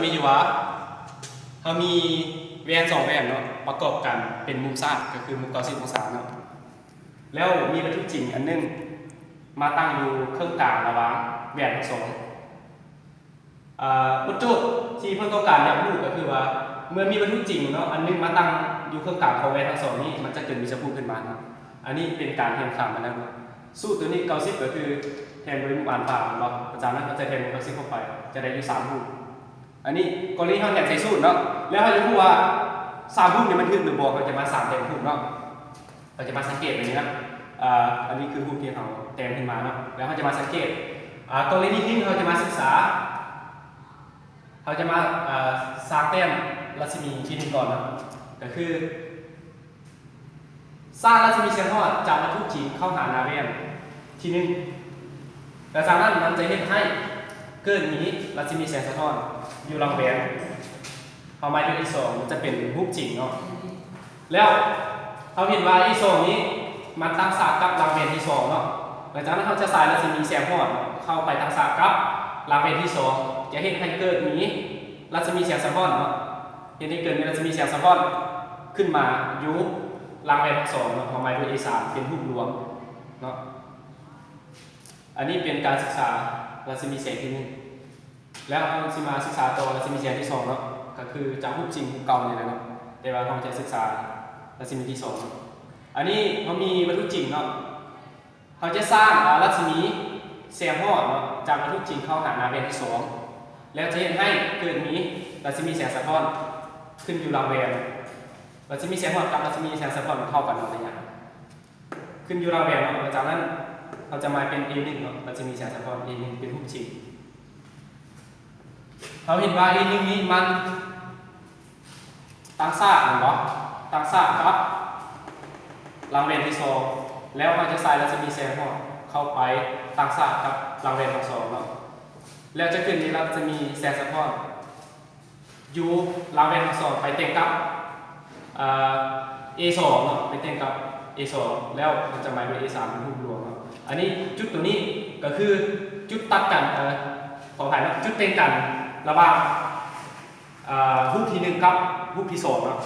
ມີຢູ່ວ່າ ເຮົາມີແວ່ນສອງແວ່ນເນາະ ປະກອບກັນເປັນມຸມສາມ ກໍຄືມຸມເກົ້າສິບອົງສາເນາະ ແລ້ວມີວັດຖຸຈິງອັນໜຶ່ງມາຕັ້ງຢູ່ເຄິ່ງກາງລະຫວ່າງແວ່ນທັງສອງ. ອາ ບົດໂຈດທີ່ເພິ່ນຕ້ອງການຢາກຮູ້ກໍຄືວ່າ ເມື່ອມີວັດຖຸຈິງເນາະ ອັນໜຶ່ງມາຕັ້ງຢູ່ເຄິ່ງກາງຂອງແວ່ນທັງສອງນີ້ ມັນຈະເກີດມີຈັກຮູບຂຶ້ນມາເນາະ. ອັນນີ້ເປັນການແທນຄ່າມາແລ້ວເນາະ. ສູດຕົວນີ້ເກົ້າສິບ ກໍຄືແທນໂດຍຮູບອານຟາເນາະ. ອາຈານນະ ກໍຈະແທນເກົ້າສິບເຂົ້າໄປ ຈະໄດ້ຢູ່ສາມຮູບ. ອັນນີ້ກໍລະນີເຮົາແທນໃສ່ສູດເນາະ ແລ້ວເຮົາຈະຮູ້ວ່າສາມຮູບນີ້ມັນຖືກຫຼືບໍ່ ເຮົາຈະມາສາມແຕ່ງຮູບເນາະ. ເຮົາຈະມາສັງເກດອັນນີ້ນະ ອາ ອັນນີ້ຄືຮູບທີ່ເຮົາແຕ້ມຂຶ້ນມາເນາະ ແລ້ວເຮົາຈະມາສັງເກດ ອາ ກໍລະນີທີ່ເຮົາຈະມາສຶກສາ ເຮົາຈະມາ ອາ ສ້າງແຕ້ມລັດສະໝີທີໜຶ່ງກ່ອນເນາະ ກໍຄື ສ້າງລັດສະໝີແສງຮອດຈາກວັດຖຸຈິງເຂົ້າຫາໜ້າແວ່ນທີໜຶ່ງ ແລ້ວຈາກນັ້ນມັນຈະເຮັດໃຫ້ເກີດມີລັດສະໝີແສງສະທ້ອນຢູ່ຫຼັງແວ່ນ ເຮົາໝາຍເຖິງເອສອງ ມັນຈະເປັນຮູບຈິງເນາະ. ແລ້ວເຮົາເຫັນວ່າເອສອງນີ້ມັນຕັ້ງສາກກັບຫຼັງແວ່ນທີສອງເນາະ ຫຼັງຈາກນັ້ນເຮົາຈະສາຍລັດສະໝີແສງຮອດເຂົ້າໄປຕັ້ງສາກກັບຫຼັງແວ່ນທີສອງ ຈະເຮັດໃຫ້ເກີດມີລັດສະໝີແສງສະທ້ອນເນາະ ເຮັດໃຫ້ເກີດມີລັດສະໝີແສງສະທ້ອນຂຶ້ນມາຢູ່ຫຼັງແວ່ນທັງສອງເນາະ ເຮົາໝາຍເຖິງເອສາມ ເປັນຮູບລວມເນາະ. ອັນນີ້ເປັນການສຶກສາລັດສະໝີແສງທີໜຶ່ງ ແລ້ວເຮົາຊິມາສຶກສາຕໍ່ລັດສະໝີແສງທີສອງເນາະ ກໍຄືຈາກຮູບຈິງຮູບເກົ່ານີ້ແຫຼະເນາະ ແຕ່ວ່າເຮົາຈະສຶກສາລັດສະໝີທີສອງເນາະ. ອັນນີ້ເຮົາມີວັດຖຸຈິງເນາະ ເຮົາຈະສ້າງ ອາ ລັດສະໝີແສງຮອດເນາະ ຈາກວັດຖຸຈິງເຂົ້າຫາໜ້າແວ່ນທີສອງ ແລ້ວຈະເຮັດໃຫ້ເກີດມີລັດສະໝີແສງສະທ້ອນຂຶ້ນຢູ່ຫຼັງແວ່ນ. ລັດສະໝີແສງຮອດກັບລັດສະໝີແສງສະທ້ອນມັນເທົ່າກັນເນາະ ໄລຍະ ຂຶ້ນຢູ່ຫຼັງແວ່ນເນາະ ຫຼັງຈາກນັ້ນເຮົາຈະໝາຍເປັນເອໜຶ່ງເນາະ ລັດສະໝີແສງສະທ້ອນເອໜຶ່ງເປັນຮູບຈິງ. ເຮົາເຫັນວ່າເອໜຶ່ງນີ້ມັນຕັ້ງສາກແມ່ນບໍ່? ຕັ້ງສາກກັບຫຼັງແວ່ນທີສອງ ແລ້ວເຮົາຈະສາຍລັດສະໝີແສງຮອດເຂົ້າໄປຕັ້ງສາກກັບຫຼັງແວ່ນທັງສອງເນາະ ແລ້ວຈະຂຶ້ນມີລັດສະໝີແສງສະທ້ອນ ຢູ່ຫຼັງແວ່ນທັງສອງໄປແຕ່ງກັບ ເອີ ເອສອງເນາະ ໄປແຕ່ງກັບເອສອງ ແລ້ວມັນຈະໝາຍເປັນເອສາມເປັນຮູບລວມເນາະ. ອັນນີ້ຈຸດຕົວນີ້ກໍຄືຈຸດຕັດກັນ ເອີ ຂໍອະໄພເນາະ ຈຸດແຕ່ງກັນລະຫວ່າງ ເອີ ຮູບທີໜຶ່ງກັບຮູບທີສອງເນາະ.